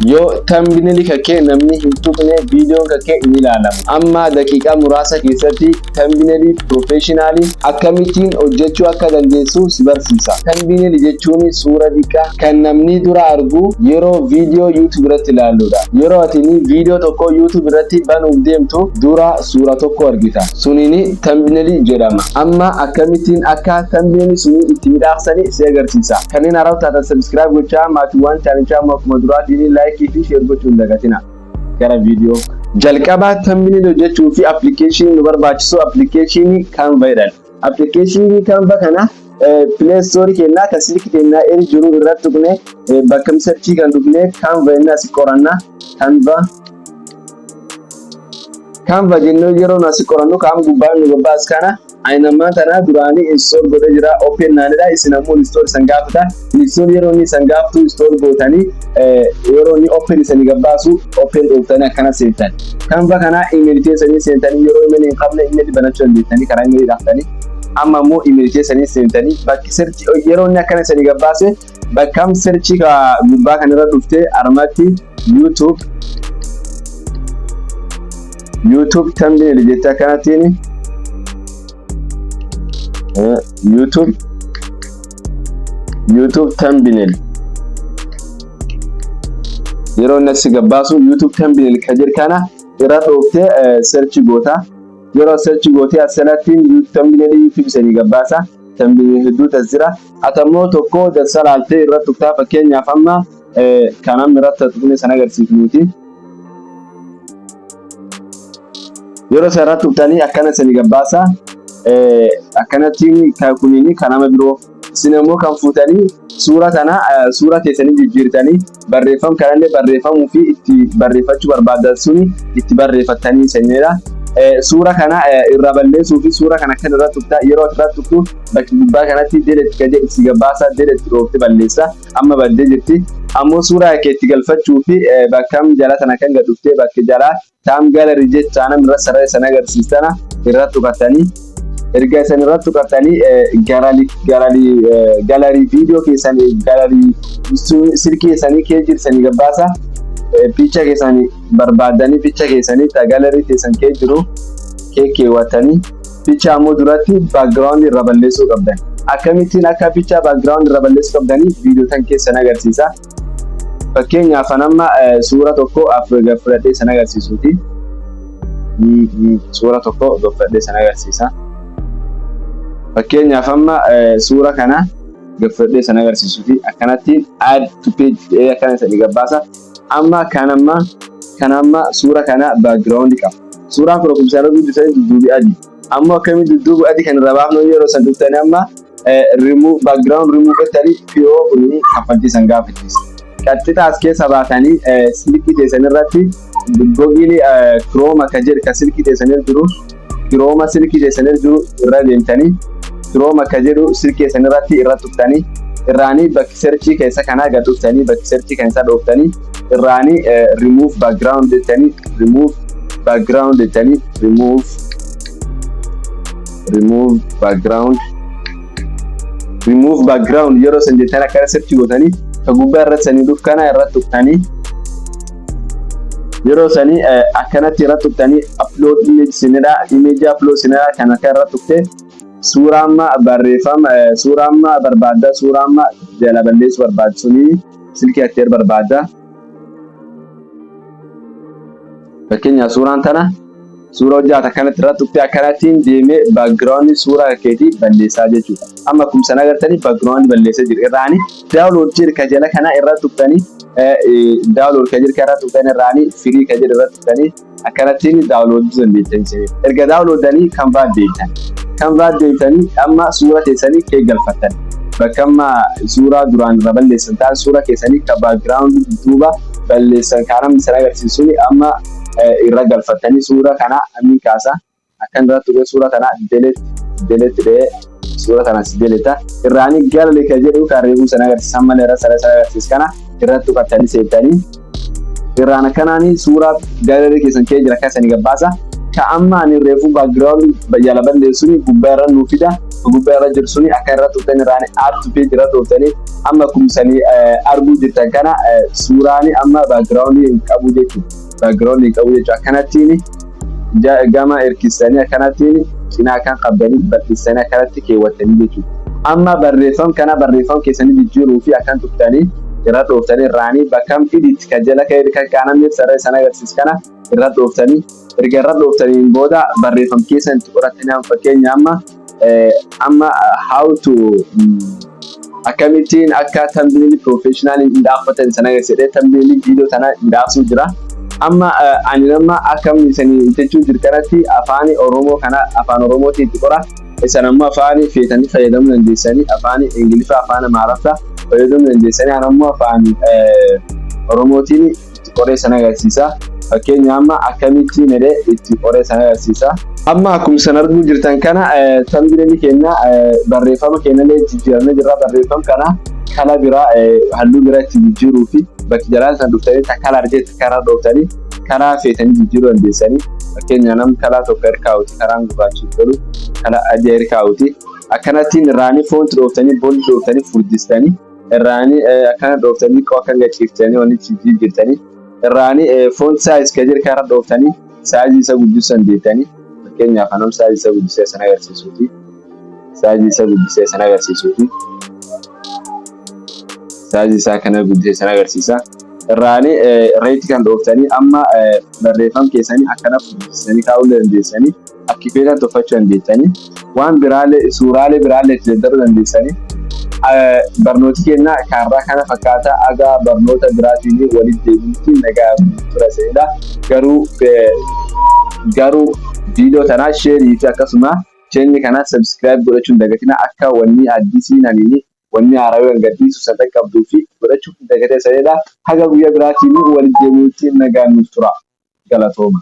Yoo thumbnail kakkee namni hin tuqne, viidiyoon kakkee hin ilaalamu. Amma daqiiqaa muraasa keessatti thumbnail professional akkamittiin hojjechuu akka dandeessu si barsiisa. Thumbnail jechuun suura xiqqaa kan namni dura argu yeroo viidiyoo YouTube irratti ilaaludha. Yeroo ati viidiyoo tokko YouTube irratti banuuf deemtu, dura suura tokko argita. Suniin thumbnail jedhama. Amma akkamittiin akka thumbnail sunii itti midhaaksani si agarsiisa. Kanneen haaraa taatan subscribe gochaa, maatiiwwan chaanichaa immoo akkuma duraatiin like fi share gochuu hin dagatina. Gara viidiyoo. Jalqaba thumbnail hojjechuu fi application nu barbaachisu application Canva jedhan. Application Canva kana Play Store kennaa kan silkii kennaa irra jiru irratti tuqne, bakka search kan dhufne Canva jennee asii qoranna. Canva. Canva jennee yeroo nu asii qorannu qaama gubbaa nu gabbaas kana ani ammaan tana duraanii install godhee jira, open naanidha. Isin ammoo install isan gaafata. Install yeroo inni isan gaafatu install gootanii, yeroo inni open isanii gabbaasu open dhooftanii akkana seentan. Canva kana email keessanii seentanii, yeroo email hin qabne email banachuu dandeettanii karaa email dhaaftanii. Amma ammoo email keessanii seentanii, bakki search yeroo inni akkana isanii gabbaase, bakkam search gubbaa kanarra dhuftee armatti YouTube thumbnail jettee akkanattiin YouTube thumbnail yeroo inni asii gabbaasu, YouTube thumbnail ka jedhu kana irra dhooftee search goota. Yeroo search gootee asirratti thumbnail YouTube isanii gabbaasa. Thumbnail hedduutu as jira. Ati ammoo tokko dansa laaltee irra tuqtaa. Fakkeenyaaf amma kan amma irratti tuqne sana agarsiifnuuti. Yeroo isa irratti tuqxanii akkana isanii gabbaasa. Akkanatti kuniin kan nama biroo, isin immoo kan fuutanii suura kana suura keessanii jijjiirtanii, barreeffama kanallee barreeffamuu fi itti barreeffachuu barbaadan suni itti barreeffattanii sanyidha. Suura kana irraa balleessuu fi suura kana kan irratti tuqtaa. Yeroo irratti tuqtu bakki gubbaa kanatti delete kan jedhu si gabbaasa, delete dhoofte balleessa. Amma baddee jirti. Ammoo suura kee itti galfachuu fi bakkam jala tana kan gad dhuftee bakki jalaa taam gallery jechaa nam irra sarara sana agarsiistana irratti tuqattanii, erga isan irratti tuqattanii gallery viidiyoo keessanii, gallery silkii keessanii kee jirsanii gabbaasa. Picture keessanii barbaadanii, picture keessanii ta gallery keessan kee jiru kee keewwatanii, picture ammoo duratti background irra balleessuu qabdan. Akkamittiin akka picture background irra balleessuu qabdanii viidiyoo tan keessan agarsiisa. Fakkeenyaaf amma suura tokko fudhadhee san agarsiisuuti. Suura tokko fudhadhee san agarsiisa. Fakkeenyaaf amma suura kana fudhadhee san agarsiisuuti. Akkanatti add to page jedhee akkana sadii gabbaasa. Amma kan amma kan amma suura kana background qaba. Suuraan kun akkuma isaan guddisanii dudduubi adii. Ammoo akkamitti dudduubi adii kan irraa baafnu? Yeroo san dhuftanii amma remove background remove jettanii PO kuni kaffaltii san gaafachiisa. Qaxxixa as keessa baatanii silkii teessan irratti Google Chrome akka jedhu kan silkii teessan irra jiru, Chrome silkii teessan irra jiru irra deemtanii, Chrome akka jedhu silkii teessan irratti irra tuqxanii, irraanii bakki search keessa kanaa gad dhuftanii, bakki search kan isaa dhooftanii, irraanii remove background jettanii, remove background jettanii, remove background, remove background yeroo san jettan akkana search gootanii, ka gubbaa irratti sanii dhuf kana irratti tuqxanii, yeroo sanii akkanatti irratti tuqxanii, upload image sinidha, image upload sinidha. Kan akka irratti tuqte suuraa amma barreeffama suuraa amma barbaadda, suuraa amma jala balleessuu barbaaddu sunii silkii atti barbaadda. Fakkeenyaaf suuraan tana suura hojjaata akkanatti irratti tuqtee akkanattiin deemee background suuraa keetii balleessaa jechuudha. Amma akkuma sana agartanii background balleessaa jira. Irraanii download jedhu ka jala kana irratti tuqxanii, download ka jedhu irratti tuqxanii, irraanii free ka jedhu irratti tuqxanii akkanattiin download dandeettan. Erga downloadanii Canva deemtan. Canva deemtanii amma suura keessanii kee galfattan. Bakka amma suuraa duraan irra balleessan ta'an, suura keessanii ka background duuba balleessan kan namni sana agarsiisuun amma irra galfattanii, suura kana amiin kaasa akkan irratti tuqee suura kana delete delete dhee suura kana si deleta. Irraanii gallery ka jedhu kan reefuu sana agarsiisan malee irra sana agarsiis kana irratti tuqattanii seentanii, irraan akkanaanii suuraa gallery keessan kee jira akka sanii gabbaasa. Ka amma ani reefuu background jala balleessuun gubbaa irra nuu fida. Gubbaa irra jiru suni akka irra tuqxan, irraan add to page irra tuqxanii, amma kumsanii arguu jirtan kana suuraan amma background hin qabu jechuudha. Background hin qabu jechuudha. Akkanattiin gama hirkistanii, akkanattiin cinaa kan qabdanii bal'istanii akkanatti keewwattanii jechuudha. Amma barreeffam kana, barreeffam keessanii jijjiiruu fi akkan tuqxanii irra dhooftanii, irraanii bakka edit kan jala kan kaanamne sarara sana agarsiisu kana irra dhooftanii, erga irra dhooftaniin booda barreeffam keessan itti qorattanii, fakkeenya amma how to, akkamittiin akka thumbnail professional hin dhaabbatan sana agarsiisee thumbnail viidiyoo sana midhaasuu jira. Amma ani nama akkam isanii jechuu jiru kanatti afaan Oromoo kana afaan Oromootiin itti qora. Isan ammoo afaan feetanii fayyadamuu dandeessanii, afaan Ingiliffaa, afaan Amaaraffaa fayyadamuu dandeessanii, ani ammoo afaan Oromootiin itti qoree sana agarsiisa. Fakkeenya amma akkamittiin jedhee itti qoree sana agarsiisa. Amma akkuma isin arguu jirtan kana thumbnail keenya, barreeffama keenyallee jijjiiramee jira. Barreeffama kana kala biraa, halluu biraa itti jijjiiruu fi bakki jalaan san dhuftanii color jettu karaa dhooftanii karaa feetanii jijjiiruu dandeessanii. Fakkeenya nam kalaa tokko hirkaa'uti, karaan gurraachi tolu kala adii hirkaa'uti. Akkanattiin irraanii font dhooftanii, bold dhooftanii, furdistanii, irraanii akkana dhooftanii, qoo akka gachiiftanii wanni jijjiirtanii, irraanii font size ka jiru karaa dhooftanii size isa guddisuu dandeettanii. Fakkeenyaaf anam size isa guddisee sana agarsiisuuti. Size isa guddisee sana agarsiisuuti. Size isaa kana guddisee sana agarsiisa. Irraanii right kan dhooftanii amma barreeffama keessanii akkana furdistanii kaa'uu dandeessanii, akki feetan tolfachuu dandeessanii, waan biraalee suuraalee biraalee itti daddaruu dandeessanii. Barnooti keenya kaarraa kana fakkaata. Agaa barnoota biraatiin walitti deebinutti nagaa tura seenidha. Garuu viidiyoo tanaa share fi akkasuma channel kana subscribe godhachuun dagatina, akka wanni addisiin aniini wanni haarawaa gadhiisu san qaqqabduu fi godhachuun dagatee sanidha. Haga guyyaa biraatiin walitti deebinutti nagaan nuuf tura. Galatooma.